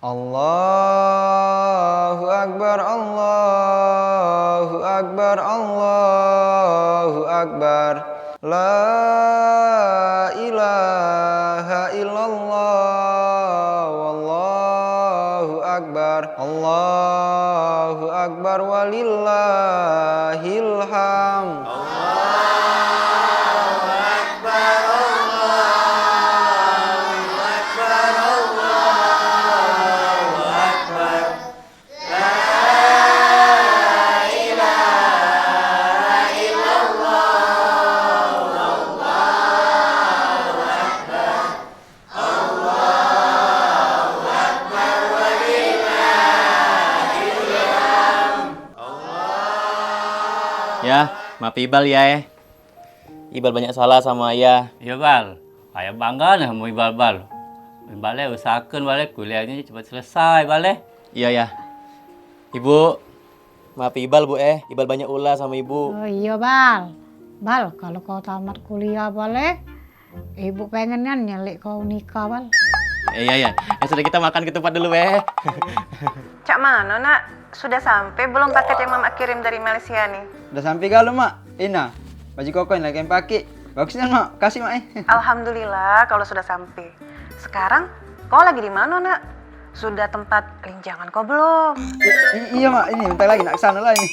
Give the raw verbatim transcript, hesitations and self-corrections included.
Allahu Akbar, Allahu Akbar, Allahu Akbar. La ilaha illallah, wallahu akbar. Allahu Akbar, walillahil hamd. Ya, maaf Ibal ya, eh. Ibal banyak salah sama ayah. Iyo, Bal. Ayah bangga nian samo Ibal, Bal. Bal, eh, usahakan, Bal, eh, kuliahnyo cepat selesai, Bal, eh. Iyo, ya. Ibu, maaf Ibal, Bu, eh. Ibal banyak ulah sama Ibu. Oh, iyo, Bal. Bal, kalu kau tamat kuliah, Bal, eh, Ibu pengen nian nyelik kau nikah, Bal. Eh, iyo, iyo. Ya sudah, kita makan ke tempat dulu, eh. Cak mano, Nak? Sudah sampe belum paket yang Mamak kirim dari Malaysia ni? Sudah sampe galo, Mak. Ina, baju koko yang lagi yang pake. Bagus nian, Mak. Kasih, Mak, eh. Alhamdulillah kalu sudah sampe. Sekarang, kau lagi di mano, Nak? Sudah tempat linjangan kau belum? I- i- iyo, Mak. Ini bentar lagi nak ke sano lah ini.